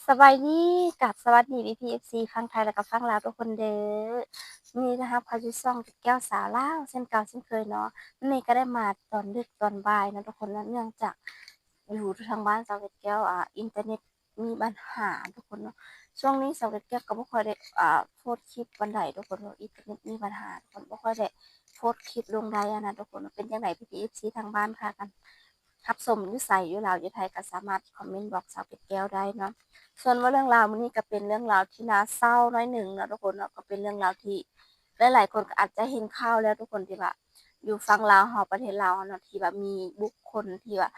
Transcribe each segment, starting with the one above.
ສະບາຍດີ ກັບສະຫວັດດີ ພີ່ໆ ເອັຟຊີ ຝັ່ງໄທ ແລະກະຝັ່ງລາວທຸກຄົນເດີ້. ຍິນດີຕ້ອນຮັບເຂົ້າສູ່ຊ່ອງເກັດແກ້ວສາວລາວ ເຊັ່ນເກົ່າເຊັ່ນເຄີຍເນາະ. ມື້ນີ້ກະໄດ້ມາຕອນດຶກຕອນບ່າຍເນາະທຸກຄົນເນາະ, ເນື່ອງຈາກຢູ່ທາງບ້ານສາວເກັດແກ້ວ ອາ ອິນເຕີເນັດມີບັນຫາທຸກຄົນເນາະ. ຊ່ວງນີ້ສາວເກັດແກ້ວກະບໍ່ຄ່ອຍໄດ້ ອາ ໂພສຄລິບປານໃດທຸກຄົນເນາະ, ອິນເຕີເນັດມີບັນຫາທຸກຄົນ ບໍ່ຄ່ອຍໄດ້ໂພສຄລິບລົງໄດ້ຫັ້ນນະທຸກຄົນ. ເປັນຈັ່ງໃດ ພີ່ໆ ເອັຟຊີ ທາງບ້ານພາກັນ ຮັບຊົມຢູ່ໃສ ຢູ່ລາວ ຢູ່ໄທ ກໍສາມາດຄອມເມັນບອກສາວເກັດແກ້ວໄດ້ເນາະ. ສ່ວນວ່າເລື່ອງລາວມື້ນີ້ກໍເປັນເລື່ອງລາວທີ່ໜ້າເສົ້າໜ້ອຍໜຶ່ງເນາະທຸກຄົນເນາະ, ກໍເປັນເລື່ອງລາວທີ່ຫຼາຍໆຄົນກໍອາດຈະເຫັນຂ່າວແລ້ວທຸກຄົນ ທີ່ວ່າຢູ່ຝັ່ງລາວເຮົາ ປະເທດລາວເຮົາເນາະ ທີ່ວ່າມີບຸກຄົນທີ່ວ່າ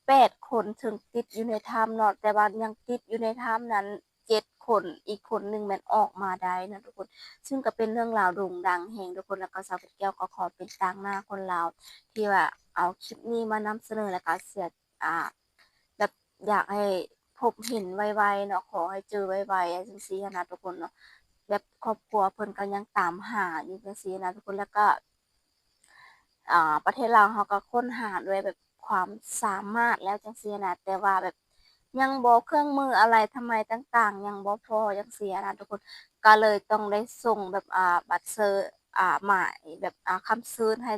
ແປດຄົນ ເຊິ່ງຕິດຢູ່ໃນຖ້ຳເນາະ, ແຕ່ວ່າຍັງຕິດຢູ່ໃນຖ້ຳນັ້ນເຈັດຄົນ ອີກຄົນໜຶ່ງແມ່ນອອກມາໄດ້ເນາະທຸກຄົນ. ຊຶ່ງກໍເປັນເລື່ອງລາວໂດ່ງດັງແຮງທຸກຄົນ, ແລ້ວກໍສາວເກັດແກ້ວກໍຂໍເປັນຕາງໜ້າຄົນລາວ ທີ່ວ່າເອົາຄລິບນີ້ມານຳສະເໜີ ແລ້ວກໍເສຍ ອ່າ ແບບຢາກໃຫ້ພົບເຫັນໄວໆເນາະ, ຂໍໃຫ້ເຈີໄວໆ ຈັ່ງຊີ້ຫັ້ນນະທຸກຄົນເນາະ. ແບບຄອບຄົວເພິ່ນກໍຍັງຕາມຫາຢູ່ຈັ່ງຊີ້ນະທຸກຄົນ, ແລ້ວກໍ ອ່າ ປະເທດລາວເຮົາກໍຄົ້ນຫາດ້ວຍແບບຄວາມສາມາດແລ້ວຈັ່ງຊີ້ນະ, ແຕ່ວ່າແບບຍັງບໍ່ ເຄື່ອງມືອາໄລທຳໄມຕ່າງໆຍັງບໍ່ພໍຈັ່ງຊີ້ນະທຸກຄົນ, ກໍເລີຍຕ້ອງໄດ້ສົ່ງແບບ ອ່າ ບັດເຊີ ອ່າ ໝາຍແບບ ອ່າ ຄຳເຊີນໃຫ້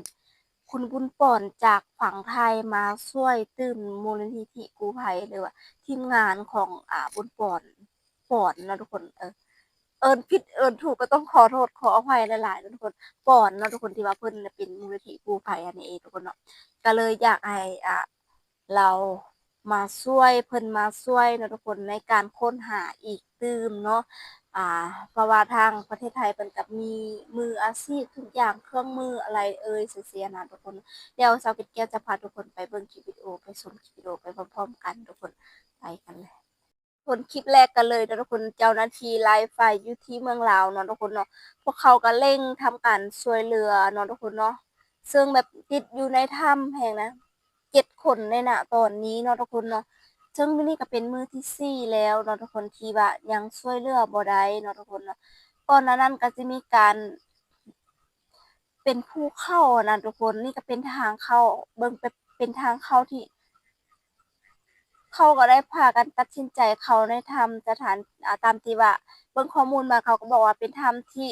ຄຸນບຸນປອນຈາກຝັ່ງໄທມາຊ່ວຍຕື່ມມູນນິທິກູ້ໄພ ຫຼືວ່າທີມງານຂອງ ອາ ບຸນປອນ ປອນເນາະທຸກຄົນ. ເອີ ເອີ້ນຜິດເອີ້ນຖືກກໍຕ້ອງຂໍໂທດຂໍອະໄພຫຼາຍໆເນາະທຸກຄົນ, ປອນເນາະທຸກຄົນ ທີ່ວ່າເພິ່ນເປັນມູນນິທິກູ້ໄພອັນນີ້ເອງທຸກຄົນເນາະ. ກໍເລີຍຢາກໃຫ້ ອາ ລາວມາຊ່ວຍ ເພິ່ນມາຊ່ວຍເນາະທຸກຄົນ ໃນການຄົ້ນຫາອີກຕື່ມເນາະ. ອາ ເພາະວ່າທາງປະເທດໄທເພິ່ນກໍມີມືອາຊີບທຸກຢ່າງ ເຄື່ອງມືອາໄລເອີຍ ຈັ່ງຊີ້ນະທຸກຄົນ. ດຽວສາວເກັດແກ້ວຈະພາທຸກຄົນໄປເບິ່ງຄລິບວິດີໂອ ໄປຊົມຄລິບວິດີໂອໄປພ້ອມໆກັນທຸກຄົນ, ໄປກັນເລີຍ. ຄົນຄລິບແລກກັນເລີຍເນາະທຸກຄົນ, ເຈົ້າໜ້າທີ່ໄລຟ໌ໄຟຢູ່ທີ່ເມືອງລາວເນາະທຸກຄົນເນາະ, ພວກເຂົາກໍເລັ່ງທຳການຊ່ວຍເຫຼືອເນາະທຸກຄົນເນາະ. ເຊິ່ງແບບຕິດຢູ່ໃນຖ້ຳແຮງນະ ເຈັດຄົນໃນນະຕອນນີ້ເນາະທຸກຄົນເນາະ. ເຊິ່ງມື້ນີ້ກໍເປັນມື້ທີສີ່ແລ້ວເນາະທຸກຄົນ ທີ່ວ່າຍັງຊ່ວຍເຫຼືອບໍ່ໄດ້ເນາະທຸກຄົນເນາະ. ກ່ອນໜ້ານັ້ນກໍຈະມີການເປັນພູເຂົານະທຸກຄົນ, ນີ້ກໍເປັນທາງເຂົ້າ ເບິ່ງເປັນ ເປັນທາງເຂົ້າທີ່ ເຂົາກໍໄດ້ພາກັນຕັດສິນໃຈເຂົ້າໃນຖ້ຳສະຖານ ອາ ຕາມທີ່ວ່າເບິ່ງຂໍ້ມູນມາ ເຂົາກໍບອກວ່າເປັນຖ້ຳທີ່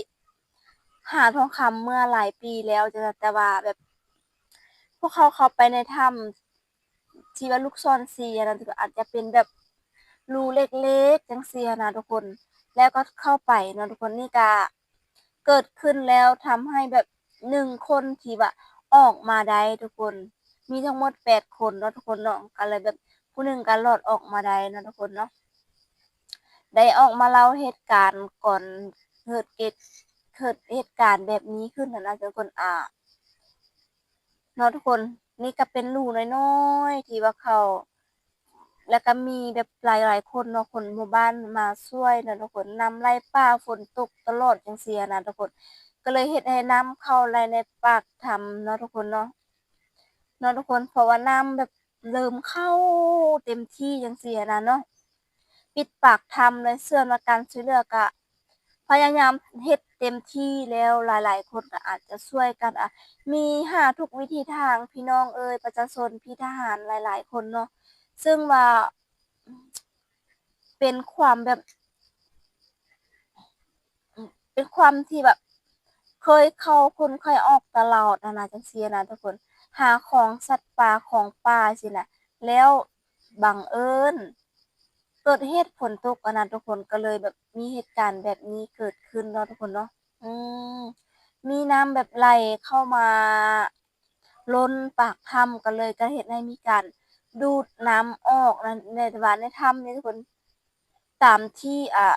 ຫາທອງຄຳເມື່ອຫຼາຍປີແລ້ວ ແຕ່ວ່າແບບພວກເຂົາເຂົ້າໄປໃນຖ້ຳທີ່ວ່າລູກສອນສີຫັ້ນນະ ອາດຈະເປັນແບບຮູເລັກໆ ຈັ່ງຊີ້ຫັ້ນນະທຸກຄົນ, ແລ້ວກໍເຂົ້າໄປເນາະທຸກຄົນ. ນີ້ກະ ເກີດຂຶ້ນແລ້ວ ທຳໃຫ້ແບບໜຶ່ງຄົນທີ່ວ່າອອກມາໄດ້ທຸກຄົນ, ມີທັງໝົດແປດຄົນເນາະທຸກຄົນເນາະ, ກໍເລີຍແບບຜູ້ໜຶ່ງກໍລອດອອກມາໄດ້ເນາະທຸກຄົນເນາະ. ໄດ້ອອກມາເລົ່າເຫດການກ່ອນເກີດເຫດ ເກີດເຫດການແບບນີ້ຂຶ້ນຫັ້ນນະທຸກຄົນ ອາ ເນາະທຸກຄົນ. ນີ້ກໍເປັນຮູນ້ອຍໆ ທີ່ວ່າເຂົາ ແລ້ວກໍມີແບບຫຼາຍໆຄົນເນາະ, ຄົນໝູ່ບ້ານມາຊ່ວຍເນາະທຸກຄົນ, ນ້ຳໄຫຼປາ ຝົນຕົກຕະຫຼອດຈັ່ງຊີ້ຫັ້ນນະທຸກຄົນ, ກໍເລີຍເຮັດໃຫ້ນ້ຳເຂົ້າໄຫຼໃນປາກຖ້ຳເນາະທຸກຄົນເນາະ, ເນາະທຸກຄົນ. ເພາະວ່ານ້ຳແບບເລີ່ມເຂົ້າເຕັມທີ່ຈັ່ງຊີ້ຫັ້ນນະເນາະ, ປິດປາກຖ້ຳເລີຍ. ເຊື່ອວ່າການຊ່ວຍເຫຼືອກະພະຍາຍາມເຮັດເຕັມທີ່ແລ້ວ, ຫຼາຍໆຄົນກໍອາດຈະຊ່ວຍກັນ ອາ ມີຫາທຸກວິທີທາງ ພີ່ນ້ອງເອີຍ, ປະຊາຊົນ ພີ່ທະຫານຫຼາຍໆຄົນເນາະ, ເຊິ່ງວ່າເປັນຄວາມແບບ ເປັນຄວາມທີ່ແບບເຄີຍເຂົ້າຄົນເຄີຍອອກຕະຫຼອດຫັ້ນນະ ຈັ່ງຊີ້ນະທຸກຄົນ, ຫາຂອງສັດປ່າຂອງປ່າຊີ້ນະ, ແລ້ວບັງເອີນເກີດເຫດຝົນຕົກຫັ້ນນະທຸກຄົນ, ກໍເລີຍແບບມີເຫດການແບບນີ້ເກີດຂຶ້ນເນາະທຸກຄົນເນາະ. ອືມ ມີນ້ຳແບບໄຫຼເຂົ້າມາ ລົ້ນປາກຖ້ຳ ກໍເລີຍ ກໍເຮັດໃຫ້ມີການດູດນ້ຳອອກນັ້ນ ແຕ່ວ່າໃນຖ້ຳນີ້ທຸກຄົນ ຕາມທີ່ ອາ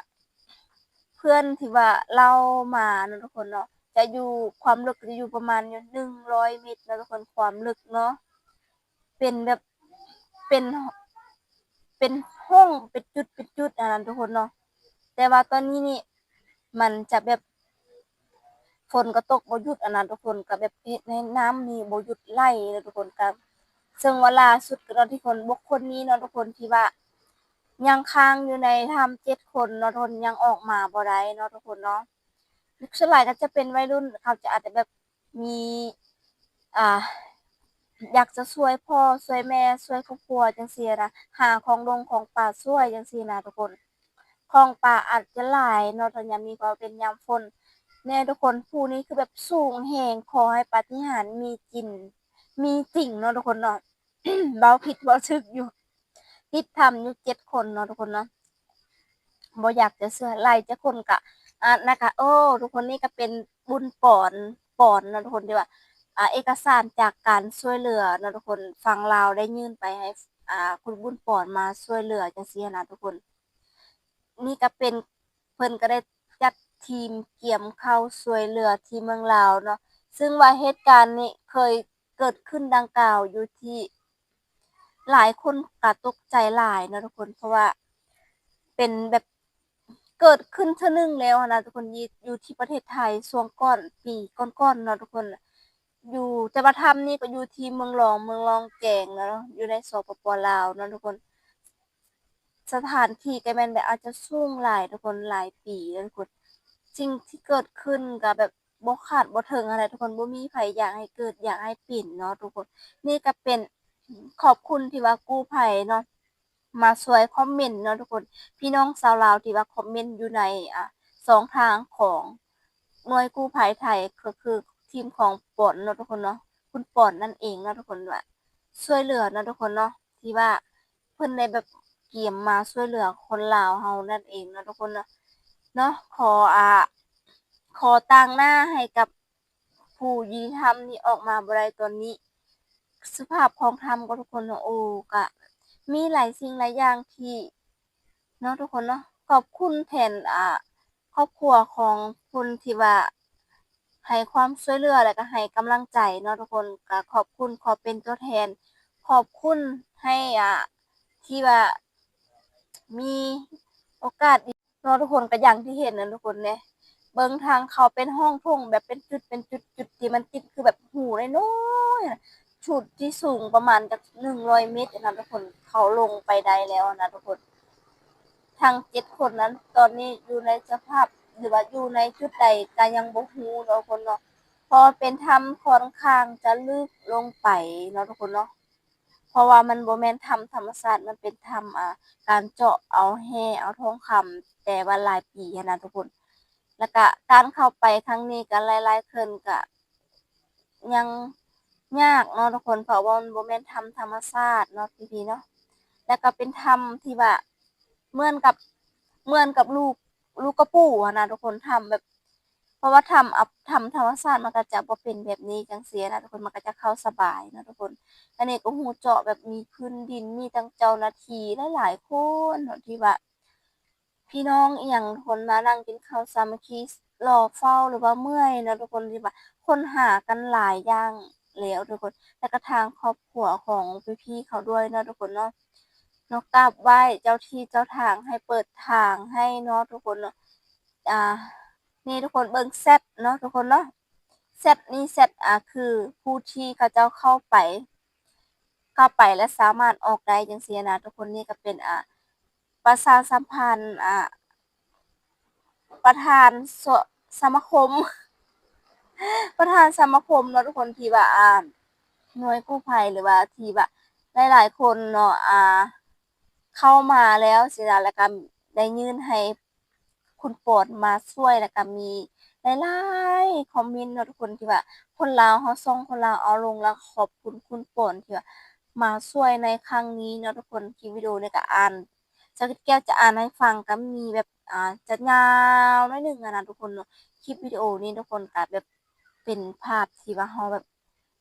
ເພື່ອນທີ່ວ່າເລົ່າມາເນາະທຸກຄົນເນາະ ຈະຢູ່ ຄວາມເລິກຈະຢູ່ປະມານຢູ່ໜຶ່ງຮ້ອຍເມັດເນາະທຸກຄົນ ຄວາມເລິກເນາະ ເປັນແບບ ເປັນ ເປັນຫ້ອງ ເປັນຈຸດ ເປັນຈຸດ ອັນນັ້ນທຸກຄົນເນາະ ແຕ່ວ່າຕອນນີ້ນີ້ ມັນຈະແບບ ຝົນກໍຕົກບໍ່ຢຸດ ອັນນັ້ນທຸກຄົນ ກໍແບບເຮັດໃຫ້ນ້ຳນີ້ບໍ່ຢຸດໄຫຼເນາະທຸກຄົນ ກໍເຊິ່ງວ່າລ່າສຸດກໍເນາະທຸກຄົນ ບຸກຄົນນີ້ເນາະທຸກຄົນ ທີ່ວ່າຍັງຄ້າງຢູ່ໃນຖ້ຳເຈັດຄົນເນາະທຸກຄົນ ຍັງອອກມາບໍ່ໄດ້ເນາະທຸກຄົນເນາະ ສ່ວນຫຼາຍກໍຈະເປັນໄວລຸ້ນ ເຂົາຈະອາດຈະແບບ ມີ ອ່າ ຢາກຈະຊ່ວຍພໍ່ຊ່ວຍແມ່ ຊ່ວຍຄອບຄົວຈັ່ງຊີ້ນະ ຫາຂອງດົງຂອງປ່າຊ່ວຍຈັ່ງຊີ້ນະທຸກຄົນ ຂອງປ່າອາດຈະຫຼາຍເນາະ ຕອນຍາມນີ້ ເພາະວ່າເປັນຍາມຝົນແນ່ທຸກຄົນ. ພູນີ້ຄືແບບສູງແຮງ ຂໍໃຫ້ປາຕິຫານມີຈິງ ມີຈິງເນາະທຸກຄົນເນາະ. ເວົ້າຜິດເວົ້າຖືກຢູ່ ຕິດຖ້ຳຢູ່ເຈັດຄົນເນາະທຸກຄົນເນາະ. ບໍ່ຢາກຈະເຊື່ອ ຫຼາຍຈັກຄົນກະ ອາ ນະກະ ໂອ້ ທຸກຄົນ ນີ້ກະເປັນບຸນປອນ ປອນເນາະທຸກຄົນ ທີ່ວ່າ ອາ ເອກະສານຈາກການຊ່ວຍເຫຼືອເນາະທຸກຄົນ ຝັ່ງລາວໄດ້ຍື່ນໄປໃຫ້ ອາ ຄຸນບຸນປອນມາຊ່ວຍເຫຼືອຈັ່ງຊີ້ຫັ້ນນະທຸກຄົນ. ນີ້ກະເປັນ ເພິ່ນກະໄດ້ຈັດທີມກຽມເຂົ້າຊ່ວຍເຫຼືອທີ່ເມືອງລາວເນາະ ຊຶ່ງວ່າເຫດການນີ້ເຄີຍເກີດຂຶ້ນດັ່ງກ່າວຢູ່ທີ່ ຫຼາຍຄົນກະຕົກໃຈຫຼາຍເນາະທຸກຄົນ ເພາະວ່າເປັນແບບເກີດຂຶ້ນເທື່ອໜຶ່ງແລ້ວຫັ້ນນະທຸກຄົນ ຢູ່ ຢູ່ທີ່ປະເທດໄທຊ່ວງກ່ອນ ປີກ່ອນໆເນາະທຸກຄົນ ຢູ່ ແຕ່ວ່າຖ້ຳນີ້ກະຢູ່ທີ່ເມືອງລອງ ເມືອງລອງແກງເນາະ ຢູ່ໃນ ສປປ ລາວເນາະທຸກຄົນ. ສະຖານທີ່ກະແມ່ນແບບອາດຈະສູງຫຼາຍທຸກຄົນ ຫຼາຍປີແລ້ວທຸກຄົນ. ສິ່ງທີ່ເກີດຂຶ້ນກະແບບບໍ່ຄາດບໍ່ເຖິງຫັ້ນແຫຼະທຸກຄົນ ບໍ່ມີໃຜຢາກໃຫ້ເກີດ ຢາກໃຫ້ເປັນເນາະທຸກຄົນ. ນີ້ກະເປັນ ຂອບຄຸນທີ່ວ່າກູ້ໄພເນາະ ມາຊ່ວຍຄອມເມັນເນາະທຸກຄົນ ພີ່ນ້ອງຊາວລາວທີ່ວ່າຄອມເມັນຢູ່ໃນ ອາ ຊ່ອງທາງຂອງໜ່ວຍກູ້ໄພໄທ ກະຄືທີມຂອງປອນເນາະທຸກຄົນເນາະ ຄຸນປອນນັ້ນເອງເນາະທຸກຄົນ ວ່າຊ່ວຍເຫຼືອເນາະທຸກຄົນເນາະ ທີ່ວ່າເພິ່ນໄດ້ແບບກຽມມາຊ່ວຍເຫຼືອຄົນລາວເຮົານັ້ນເອງເນາະທຸກຄົນເນາະ ເນາະ. ຂໍ ອາ ຂໍຕາງໜ້າໃຫ້ກັບ ຜູ້ຢູ່ໃນຖ້ຳນີ້ອອກມາບໍ່ໄດ້ຕອນນີ້ ສະພາບຂອງຖ້ຳກໍທຸກຄົນເນາະ ໂອ້ ກະມີຫຼາຍສິ່ງຫຼາຍຢ່າງທີ່ ເນາະທຸກຄົນເນາະ ຂອບຄຸນແທນ ອາ ຄອບຄົວຂອງຄົນທີ່ວ່າໃຫ້ຄວາມຊ່ວຍເຫຼືອ ແລະກະໃຫ້ກຳລັງໃຈເນາະທຸກຄົນ ກະຂອບຄຸນ ຂໍເປັນຕົວແທນ ຂອບຄຸນໃຫ້ ອາ ທີ່ວ່າມີໂອກາດດີ ເນາະທຸກຄົນ ກະຢ່າງທີ່ເຫັນນະທຸກຄົນເດ້ ເບິ່ງທາງເຂົ້າເປັນຮ່ອງໂພງ ແບບເປັນຈຸດ ເປັນຈຸດ ຈຸດທີ່ມັນຕິດຄືແບບຮູນ້ອຍໆ ຈຸດທີ່ສູງປະມານຈັກໜຶ່ງຮ້ອຍເມັດຫັ້ນນະທຸກຄົນ ເຂົາລົງໄປໄດ້ແລ້ວຫັ້ນນະທຸກຄົນ. ທັງເຈັດຄົນນັ້ນ ຕອນນີ້ຢູ່ໃນສະພາບ ຫຼືວ່າຢູ່ໃນຈຸດໃດກະຍັງບໍ່ຮູ້ເນາະທຸກຄົນເນາະ ເພາະວ່າເປັນຖ້ຳຂ້ອນຂ້າງຈະເລິກລົງໄປເນາະທຸກຄົນເນາະ. ເພາະວ່າມັນບໍ່ແມ່ນຖ້ຳທຳມະຊາດ ມັນເປັນຖ້ຳ ອາ ການເຈາະເອົາແຮ່ເອົາທອງຄຳ ແຕ່ວ່າຫຼາຍປີຫັ້ນນະທຸກຄົນ ແລ້ວກະການເຂົ້າໄປຄັ້ງນີ້ກະຫຼາຍໆຄົນກະຍັງຍາກເນາະທຸກຄົນ ເພາະວ່າມັນບໍ່ແມ່ນຖ້ຳທຳມະຊາດເນາະພີ່ໆເນາະ ແລ້ວກະເປັນຖ້ຳທີ່ວ່າເໝືອນກັບ ເໝືອນກັບລູກ ລູກກະປູຫັ້ນນະທຸກຄົນ ຖ້ຳແບບ ເພາະວ່າຖ້ຳ ອາ ຖ້ຳທຳມະຊາດມັນກະຈະບໍ່ເປັນແບບນີ້ຈັ່ງຊີ້ນະທຸກຄົນ ມັນກະຈະເຂົ້າສະບາຍເນາະທຸກຄົນ. ອັນນີ້ກະຮູເຈາະແບບມີພື້ນດິນ ມີທັງເຈົ້າໜ້າທີ່ຫຼາຍໆຄົນເນາະ ທີ່ວ່າພີ່ນ້ອງອີ່ຫຍັງທຸກຄົນ ມານັ່ງກິນເຂົ້າສາມັກຄີ ລໍເຝົ້າ ຫຼືວ່າເມື່ອຍເນາະທຸກຄົນ ທີ່ວ່າຄົ້ນຫາກັນຫຼາຍຢ່າງແລ້ວທຸກຄົນ ແລ້ວກະທາງຄອບຄົວຂອງພີ່ໆເຂົາດ້ວຍເນາະທຸກຄົນເນາະ ເນາະ ກາບໄຫວ້ເຈົ້າທີ່ເຈົ້າທາງໃຫ້ເປີດທາງໃຫ້ເນາະທຸກຄົນເນາະ. ອາ ນີ້ທຸກຄົນເບິ່ງແຊັບເນາະທຸກຄົນເນາະ ແຊັບນີ້ແຊັບ ອາ ຄືຜູ້ທີ່ເຂົາເຈົ້າເຂົ້າໄປ ເຂົ້າໄປແລ້ວສາມາດອອກໄດ້ຈັ່ງຊີ້ນະທຸກຄົນ. ນີ້ກະເປັນ ອາ ປະຊາສຳພັນ ອາ ປະທານ ສ- ສະມາຄົມ ປະທານສະມາຄົມເນາະທຸກຄົນ ທີ່ວ່າ ອາ ໜ່ວຍກູ້ໄພ ຫຼືວ່າທີ່ວ່າຫຼາຍໆຄົນເນາະ ອາ ເຂົ້າມາແລ້ວຊີ້ນະ ແລ້ວກະໄດ້ຍື່ນໃຫ້ ຄຸນປອນມາຊ່ວຍ ແລ້ວກະມີຫຼາຍໆຄອມເມັນເນາະທຸກຄົນ ທີ່ວ່າຄົນລາວເຮົາ ຊ່ອງຄົນລາວເອົາລົງ ແລ້ວຂອບຄຸນຄຸນປອນທີ່ວ່າມາຊ່ວຍໃນຄັ້ງນີ້ເນາະທຸກຄົນ. ຄລິບວິດີໂອນີ້ກະອ່ານ ສາວເກັດແກ້ວຈະອ່ານໃຫ້ຟັງ ກະມີແບບ ອາ ຈະຍາວໜ້ອຍໜຶ່ງຫັ້ນນະທຸກຄົນເນາະ. ຄລິບວິດີໂອນີ້ທຸກຄົນກະແບບເປັນພາບທີ່ວ່າເຮົາແບບ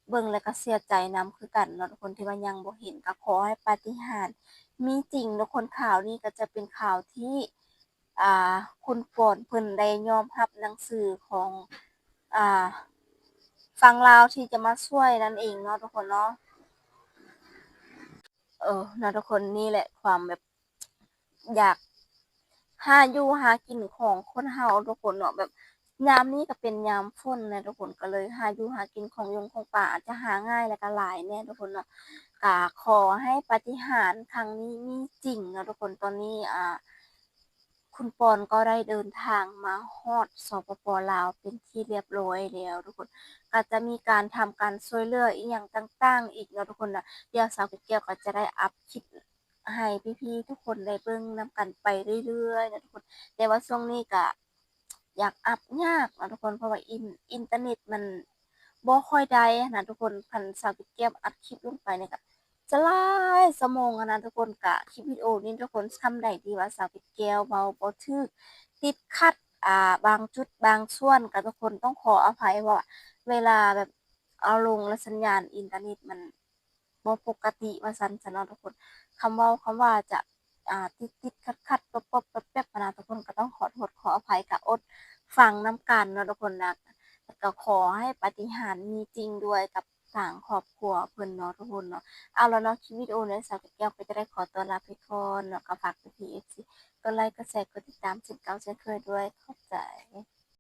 ເບິ່ງແລ້ວກະເສຍໃຈນຳຄືກັນເນາະທຸກຄົນ ທີ່ວ່າຍັງບໍ່ເຫັນ. ກະຂໍໃຫ້ປາຕິຫານມີຈິງເນາະທຸກຄົນ. ຂ່າວນີ້ກະຈະເປັນຂ່າວທີ່ ອາ ຄຸນປອນເພິ່ນໄດ້ຍອມຮັບໜັງສືຂອງ ອາ ຝັ່ງລາວທີ່ຈະມາຊ່ວຍນັ້ນເອງເນາະທຸກຄົນເນາະ. ເອີ ເນາະທຸກຄົນ ນີ້ແຫຼະຄວາມແບບ ຢາກຫາຢູ່ຫາກິນຂອງຄົນເຮົາທຸກຄົນເນາະ ແບບຍາມນີ້ກະເປັນຍາມຝົນແຫຼະທຸກຄົນ ກະເລີຍຫາຢູ່ຫາກິນຂອງຍົງຂອງປ່າອາດຈະຫາງ່າຍ ແລ້ວກະຫຼາຍແດ່ທຸກຄົນເນາະ. ກະຂໍໃຫ້ປາຕິຫານຄັ້ງນີ້ມີຈິງເນາະທຸກຄົນ. ຕອນນີ້ ອາ ຄຸນປອນກໍໄດ້ເດີນທາງມາຮອດ ສປປ ລາວ ເປັນທີ່ລຽບຮ້ອຍແລ້ວທຸກຄົນ ກະຈະມີການທຳການຊ່ວຍເຫຼືອອີ່ຫຍັງຕ່າງໆອີກເນາະທຸກຄົນເນາະ. ດຽວສາວເກັດແກ້ວກະຈະໄດ້ອັບຄລິບ ໃຫ້ພີ່ໆທຸກຄົນໄດ້ເບິ່ງນຳກັນໄປເລື້ອຍໆເນາະທຸກຄົນ. ແຕ່ວ່າຊ່ວງນີ້ກະຢາກອັບຍາກເນາະທຸກຄົນ ເພາະວ່າອິນ ອິນເຕີເນັດມັນບໍ່ຄ່ອຍໄດ້ຫັ້ນນະທຸກຄົນ. ຄັນສາວເກັດແກ້ວອັດຄລິບລົງໄປນີ້ກະຈະຫຼາຍຊົ່ວໂມງຫັ້ນນະທຸກຄົນ. ກະຄລິບວິດີໂອນີ້ທຸກຄົນ ຊ່ຳໃດທີ່ວ່າສາວເກັດແກ້ວເວົ້າບໍ່ຖືກ ຕິດຂັດ ອ່າ ບາງຈຸດບາງສ່ວນ ກະທຸກຄົນຕ້ອງຂໍອະໄພ ເພາະວ່າເວລາແບບເອົາລົງແລ້ວສັນຍານອິນເຕີເນັດມັນ ບໍ່ປົກກະຕິວ່າຊັ້ນຊະເນາະທຸກຄົນ. ຄຳເວົ້າຄຳວ່າຈະ ອ່າ ຕິດໆຂັດໆ ປົບໆແປັບໆຫັ້ນນະທຸກຄົນ ກໍຕ້ອງຂໍໂທດຂໍອະໄພ ກໍອົດຟັງນຳກັນເນາະທຸກຄົນນະ. ແລ້ວກໍຂໍໃຫ້ປາຕິຫານມີຈິງດ້ວຍກັບທາງຄອບຄົວເພິ່ນເນາະທຸກຄົນເນາະ. ເອົາລະເນາະ ຄລິບວິດີໂອນີ້ສາວເກັດແກ້ວກໍຈະໄດ້ຂໍຕົວລາໄປກ່ອນເນາະ. ກໍຝາກພີ່ໆ ເອັຟຊີ ກົດໄລ ກົດແຊ ກົດຕິດຕາມເຊັ່ນເກົ່າເຊັ່ນເຄີຍດ້ວຍ. ຂອບໃຈ.